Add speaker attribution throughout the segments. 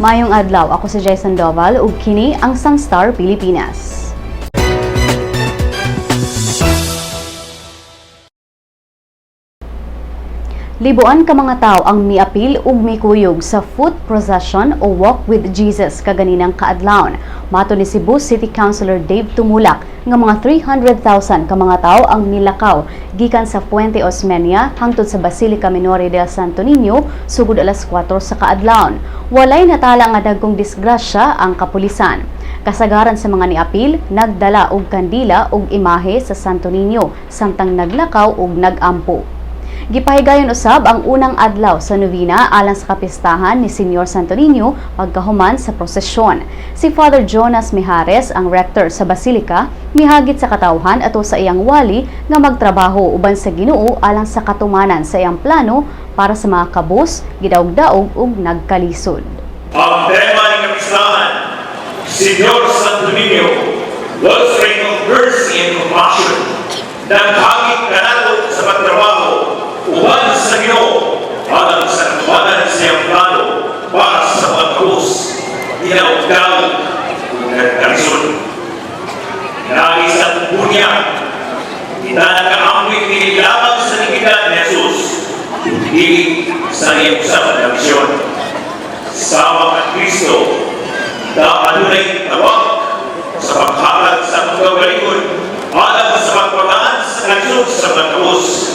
Speaker 1: Maayong adlaw, ako si Jason Doval ug kini ang Sunstar Pilipinas. Libuan ka mga tao ang miapil ug mikuyog sa foot procession o Walk with Jesus kaganinang kaadlawon. Matod ni Cebu City Councilor Dave Tumulak nga mga 300,000 ka mga tao ang milakaw gikan sa Fuente Osmeña hangtod sa Basilica Minore del Santo Niño sugod alas 4 sa kaadlawon. Walay natala nga dagkong disgrasya ang kapulisan. Kasagaran sa mga niapil nagdala og kandila ug imahe sa Santo Niño samtang naglakaw ug nagampo. Gipahigayon usab ang unang adlaw sa novena alang sa kapistahan ni Senyor Santo Niño pagkahuman sa prosesyon. Si Father Jonas Mijares, ang rector sa Basilica, mihagit sa katawhan ato sa iyang wali nga magtrabaho uban sa Ginoo alang sa katumanan sa iyang plano para sa mga kabus, gidaog-daog ug nagkalisod.
Speaker 2: Ang tema ni kapistahan, Senyor Santo Niño, wellspring of mercy and compassion, naghagit kanato sa pagtrabaho uban sa Ginoo alang sa katumanan sa iyang plano para sa mga kabus, ginaog-daog ug nagkalisod. Pinaagi sa bunyag, kita nakaambit dili lamang sa dignidad ni Jesus, dili sa iyang usab na misyon. Sama kang Kristo, na adunay tawag sa paghatag sa pagkagalingon alang sa pagpagaan sa kalisod sa mga kabus,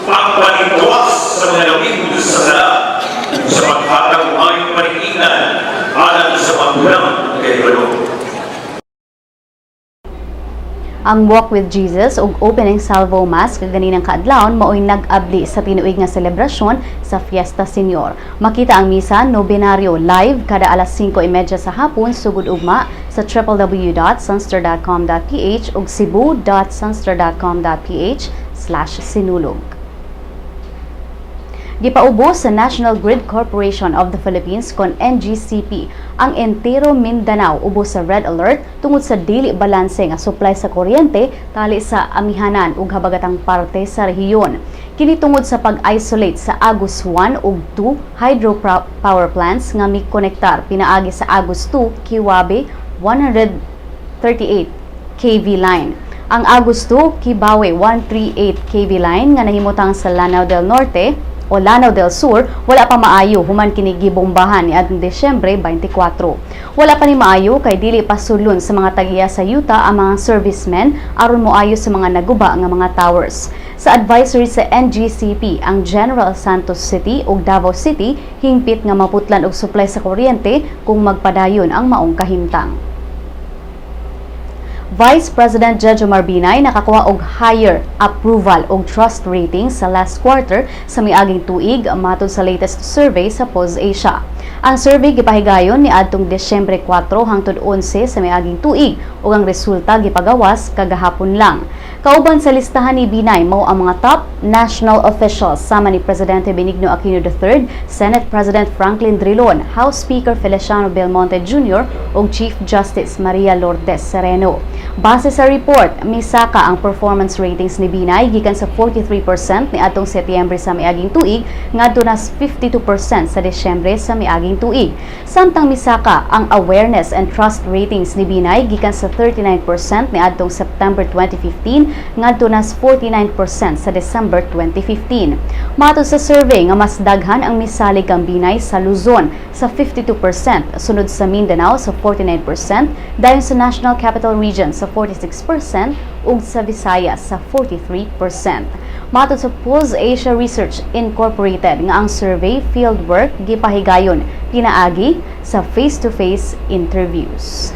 Speaker 2: pagpaningawas sa mga nawingod sa sala, sa paghatag og maayong paningnan alang sa mga kulang kahibalo.
Speaker 1: Ang Walk with Jesus ug opening salvo mass kaganinang kaadlawon maoy nag-abli sa tinuig nga selebrasyon sa Fiesta Senior. Makita ang misa nobenaryo live kada alas 5:30 sa hapon sugod ugma sa www.sunstar.com.ph ug cebu.sunstar.com.ph/sinulog. Gipaubos sa National Grid Corporation of the Philippines kon NGCP ang entero Mindanao ubos sa red alert tungod sa dili balanse nga supply sa kuryente tali sa amihanan ug habagatang parte sa rehiyon. Kini tungod sa pag-isolate sa Agus 1 ug 2 hydropower plants nga mikonektar pinaagi sa Agus 2 Kiwabe 138 kV line. Ang Agus 2 Kibawe 138 kV line nga nahimutang sa Lanao del Norte o Lanao del Sur wala pa maayo human kini gibombahan niadtong Disyembre 24. Wala pa ni maayo kay dili pa sulon sa mga tag-iya sa yuta ang mga servicemen aron moayo sa mga naguba nga mga towers. Sa advisory sa NGCP, ang General Santos City ug Davao City hingpit nga maputlan og supply sa kuryente kung magpadayon ang maong kahimtang. Vice President Jejomar Binay nakakuha og higher approval og trust rating sa last quarter sa miaging tuig matod sa latest survey sa Pulse Asia. Ang survey gipahigayon ni adtong Disyembre 4 hangtod 11 sa miaging tuig ug ang resulta gipagawas kagahapon lang. Kauban sa listahan ni Binay mao ang mga top national officials sama ni Presidente Benigno Aquino III, Senate President Franklin Drilon, House Speaker Feliciano Belmonte Jr. ug Chief Justice Maria Lourdes Sereno. Base sa report, misaka ang performance ratings ni Binay gikan sa 43% ni adtong Setyembre sa miaging tuig ngadto na 52% sa Disyembre sa miaging tuig. Samtang misaka ang awareness and trust ratings ni Binay gikan sa 39% ni adtong September 2015 ngadto na 49% sa December 2015. Matod sa survey nga mas daghan ang misalig kang Binay sa Luzon sa 52%, sunod sa Mindanao sa 49%, dayon sa National Capital Region sa 46% ug sa Visayas sa 43%. Matod sa Pulse Asia Research Incorporated nga ang survey fieldwork gipahigayon pinaagi sa face-to-face interviews.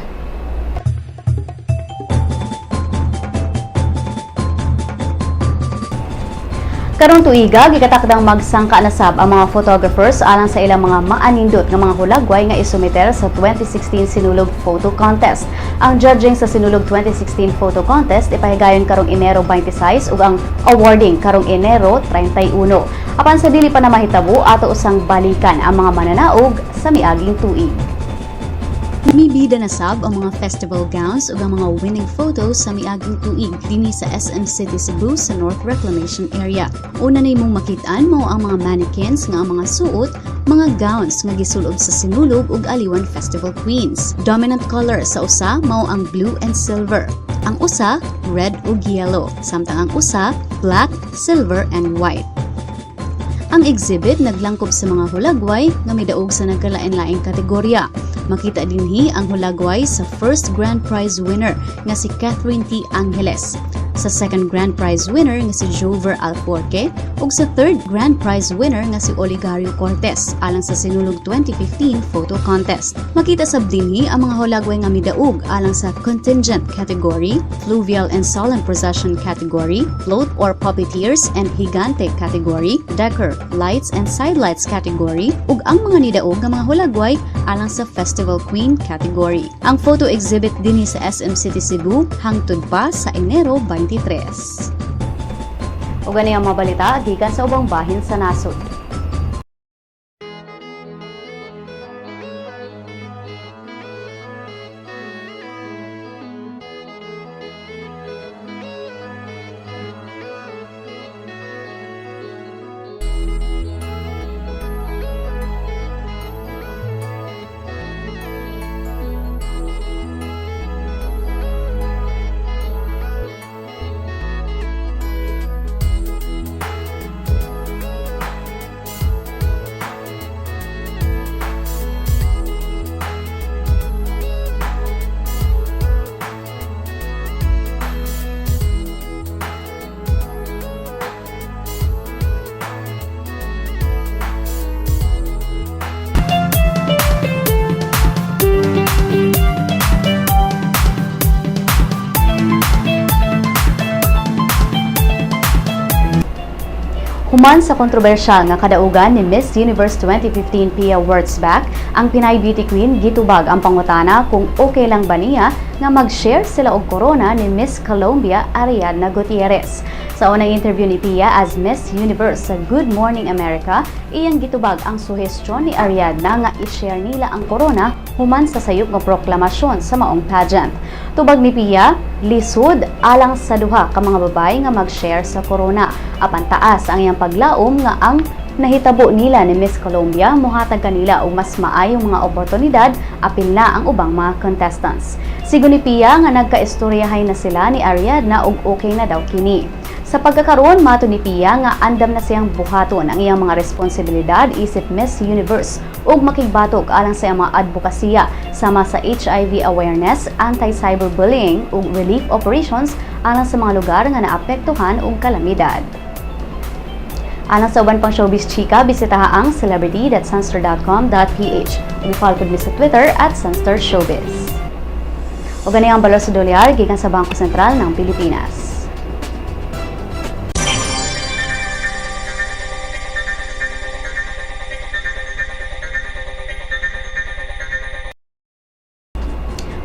Speaker 1: Karong tuiga, gikatakdang magsangka na sab ang mga photographers alang sa ilang mga maanindot nga mga hulagway nga isumiter sa 2016 Sinulog Photo Contest. Ang judging sa Sinulog 2016 Photo Contest ipahigayon karong Enero 26 ug ang awarding karong Enero 31. Apan sa dili pa na mahitabo, ato usang balikan ang mga mananaog sa miaging tuig. Mibida na sab ang mga festival gowns ug ang mga winning photos sa miaging tuig dinhi sa SM City Cebu sa North Reclamation Area. Una nimong makit-an mao ang mga mannequins nga ang mga suot, mga gowns nga gisulob sa Sinulog ug Aliwan Festival Queens. Dominant color sa usa mao ang blue and silver. Ang usa red ug yellow, samtang ang usa black, silver and white. Ang exhibit naglangkob sa mga hulagway nga midaog sa nagkalain-laing kategorya. Makita dinhi ang hulagway sa first grand prize winner nga si Catherine T. Angeles, sa second grand prize winner nga si Jover Alforque ug sa third grand prize winner nga si Oligario Cortez alang sa Sinulog 2015 photo contest. Makita sab dinhi ang mga hulagway nga midaog alang sa contingent category, fluvial and solemn procession category, float or puppeteers and higante category, decor, lights and sidelights category, ug ang mga nidaog nga mga hulagway alang sa Festival Queen category. Ang photo exhibit dinhi sa SM City Cebu hangtod pa sa Enero 23. Ug ani ang mga balita gikan sa ubang bahin sa nasod. Human sa kontrobersyal nga kadaugan ni Miss Universe 2015 Pia Wurtzbach, ang Pinay Beauty Queen gitubag ang pangutana kung okay lang ba niya nga mag-share sila og corona ni Miss Colombia Ariadna Gutierrez. Sa unang interview ni Pia as Miss Universe sa Good Morning America, iyang gitubag ang suhestyon ni Ariadna nga i-share nila ang corona human sa sayop nga proklamasyon sa maong pageant. Tubag ni Pia, lisod alang sa duha ka mga babae nga mag-share sa corona. Apan taas ang iyang paglaom nga ang nahitabo nila ni Miss Colombia mohatag kanila og mas maayong mga oportunidad apil na ang ubang mga contestants. Sigon ni Pia nga nagkaistoryahay na sila ni Ariadna og okay na daw kini. Sa pagkakaroon, mato ni Pia nga andam na siyang buhaton ang iyang mga responsibilidad isip Miss Universe ug makigbatok alang sa iyang mga advokasya sama sa HIV awareness, anti-cyberbullying ug relief operations alang sa mga lugar nga naapektuhan og kalamidad. Alang sa uban pang showbiz chika, bisitaha ang celebrity.sunstar.com.ph ug follow pud mi sa Twitter @SunstarShowbiz. Ug ani ang balor sa dolyar gikan sa Bangko Sentral ng Pilipinas.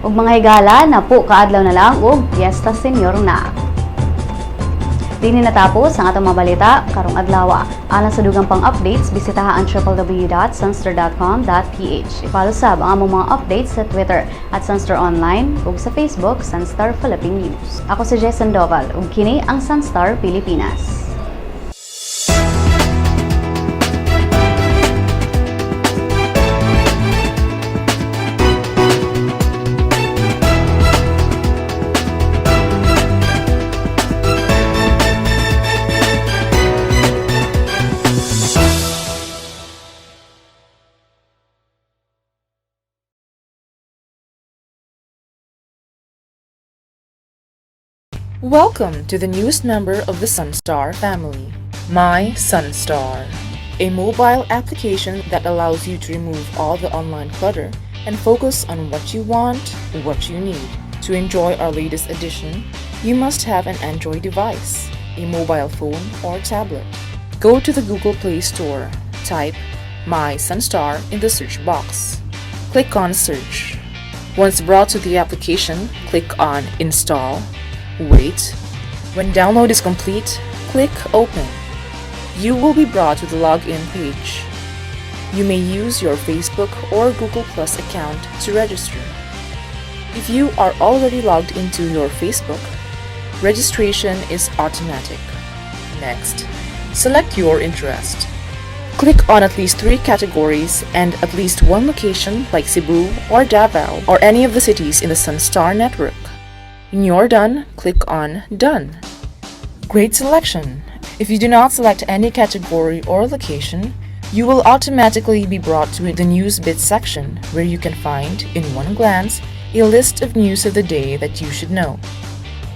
Speaker 1: Ug mga higala, napo kaadlaw na lang og Fiesta Senior na. Dini natapos ang atong mga balita karong adlaw. Alang sa dugang pang updates, bisitaha ang www.sunstar.com.ph. I-follow sab ang among mga updates sa Twitter @SunstarOnline ug sa Facebook Sunstar Philippine News. Ako si Jess Sandoval ug kini ang Sunstar Pilipinas.
Speaker 3: Welcome to the newest member of the Sunstar family, My Sunstar, a mobile application that allows you to remove all the online clutter and focus on what you want, what you need. To enjoy our latest edition, you must have an Android device, a mobile phone or tablet. Go to the Google Play Store, type My Sunstar in the search box. Click on Search. Once brought to the application, click on Install. Wait. When download is complete, click Open. You will be brought to the login page. You may use your Facebook or Google Plus account to register. If you are already logged into your Facebook, registration is automatic. Next, select your interest. Click on at least three categories and at least one location, like Cebu or Davao or any of the cities in the Sunstar network. When you're done, click on Done. Great selection! If you do not select any category or location, you will automatically be brought to the News Bits section, where you can find, in one glance, a list of news of the day that you should know.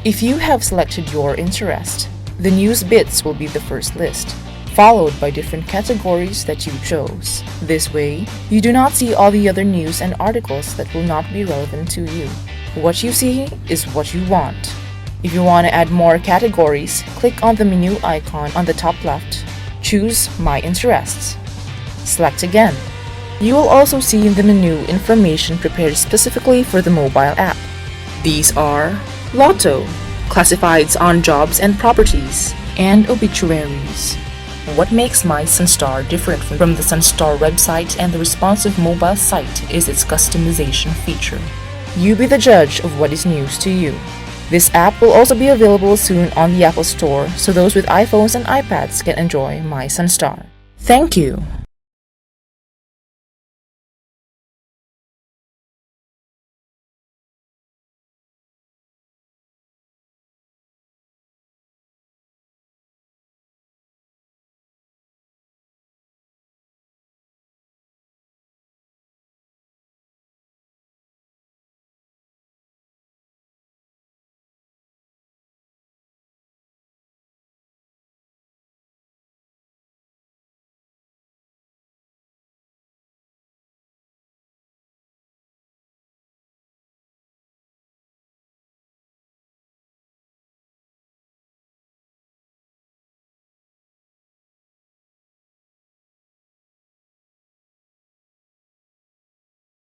Speaker 3: If you have selected your interest, the News Bits will be the first list, followed by different categories that you chose. This way, you do not see all the other news and articles that will not be relevant to you. What you see is what you want. If you want to add more categories, click on the menu icon on the top left. Choose My Interests. Select again. You will also see in the menu information prepared specifically for the mobile app. These are Lotto, classifieds on jobs and properties, and obituaries. What makes My Sunstar different from the Sunstar website and the responsive mobile site is its customization feature. You be the judge of what is news to you. This app will also be available soon on the Apple Store, so those with iPhones and iPads can enjoy My Sunstar. Thank you.